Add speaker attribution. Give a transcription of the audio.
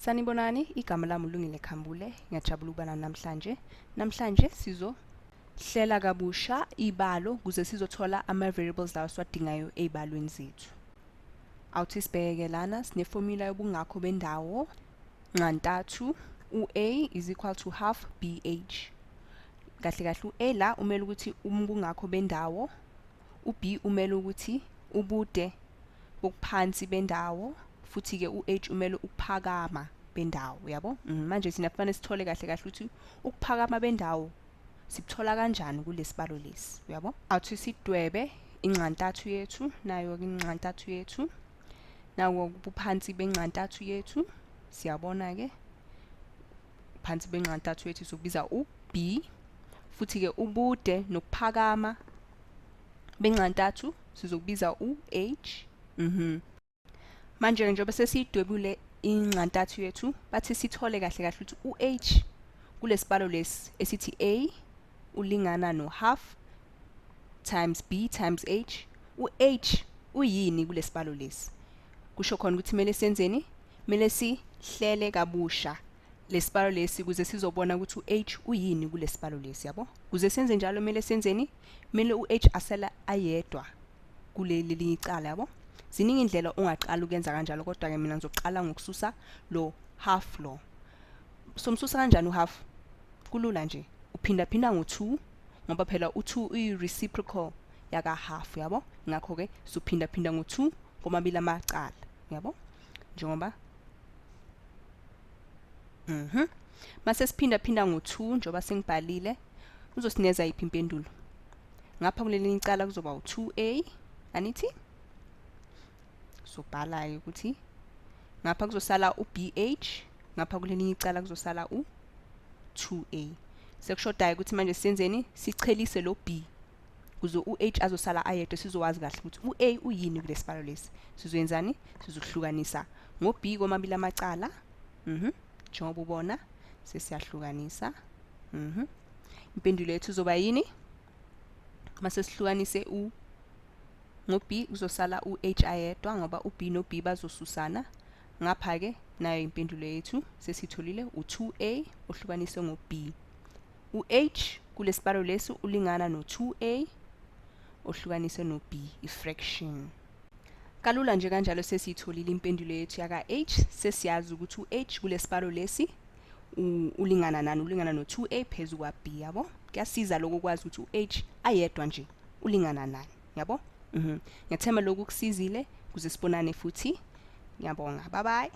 Speaker 1: Sanibonani, igama lami uLungile Khambule. Ngiyajabula ukuba nani namhlanje. Namhlanje sizohlela kabusha ibalo ukuze sizothola ama-variables lawa esiwadingayo ey'balweni zethu. Awuthi sibheke lana, sinefomula yobungakho bendawo nxantathu, u-A is equal to half BH. Kahle kahle u-A la umele ukuthi ubungakho bendawo, u-B umele ukuthi ubude bokuphansi bendawo, futhi-ke u-H umele ukuphakama bendawo, uyabo? Manje thina kufanele sithole kahle kahle ukuthi ukuphakama bendawo sibuthola kanjani kulesibalo lesi, uyabo? Awuthi sidwebe inxantathu yethu, nayo-ke inxantathu yethu, nawo ubuphansi benxantathu yethu, siyabona-ke phansi benxantathu yethu sokubiza u-B, futhi-ke ubude nokuphakama benxantathu sizokubiza u-H. Manje njengoba sesiyidwebule inxantathu yethu, bathi sithole kahle kahle ukuthi u-H kulesibalo lesi esithi A ulingana no-half times B times H, u-H uyini kulesibalo lesi? Kusho khona ukuthi kumele senzeni? Kumele sihlele kabusha lesibalo lesi ukuze sizobona ukuthi u-H uyini kulesibalo lesi, yabo? Ukuze senze njalo kumele senzeni? Kumele u-H asele ayedwa kuleli linye icala, yabo? Ziningi indlela ongaqala ukuyenza kanjalo, kodwa-ke mina ngizoqala ngokususa lo half lo. Somsusa kanjani u-half? Kulula nje, uphindaphinda ngo-2, ngoba phela u-2 uyi-reciprocal yaka-half, yabo? Ngakho-ke sizophindaphinda ngo-2 komabili amacala, yabo? Njengoba mase siphindaphinda ngo-2 njengoba sengibhalile, uzosineza yiphi impendulo? Ngapha kuleli icala kuzoba u-2a, anithi? Sobhala-ke ukuthi ngapha kuzosala u-BH, ngapha kulelinye icala kuzosala u-2a. Sekushodayo ukuthi manje senzeni? Sichelise lo B ukuze u-H azosala ayedwa, sizowazi kahle ukuthi u-A uyini kulesibalo lesi. Sizoyenzani? Sizohlukanisa ngo-B komabili amacala. Njengoba ubona sesiyahlukanisa. Impendulo yethu izoba yini? Mase sihlukanise u ngo-B kuzosala u-H ayedwa ngoba u-B no-B bazosusana. Ngapha-ke nayo impendulo yethu sesitholile u-2a ohlukaniswe ngo-B. U-H kulesibalo lesi ulingana no-2a ohlukaniswe no-B, i-fraction. Kalula nje kanjalo sesiyitholile impendulo yethu yaka-H. Sesiyazi ukuthi u-H kulesibalo lesi ulingana nani, ulingana no-2a phezu kwa-B, yabo? Kuyasiza lokho ukwazi ukuthi u-H ayedwa nje ulingana nani, yabo? Ngiyathemba lokhu kusizile, kuze sibonane futhi. Ngiyabonga. Bye bye.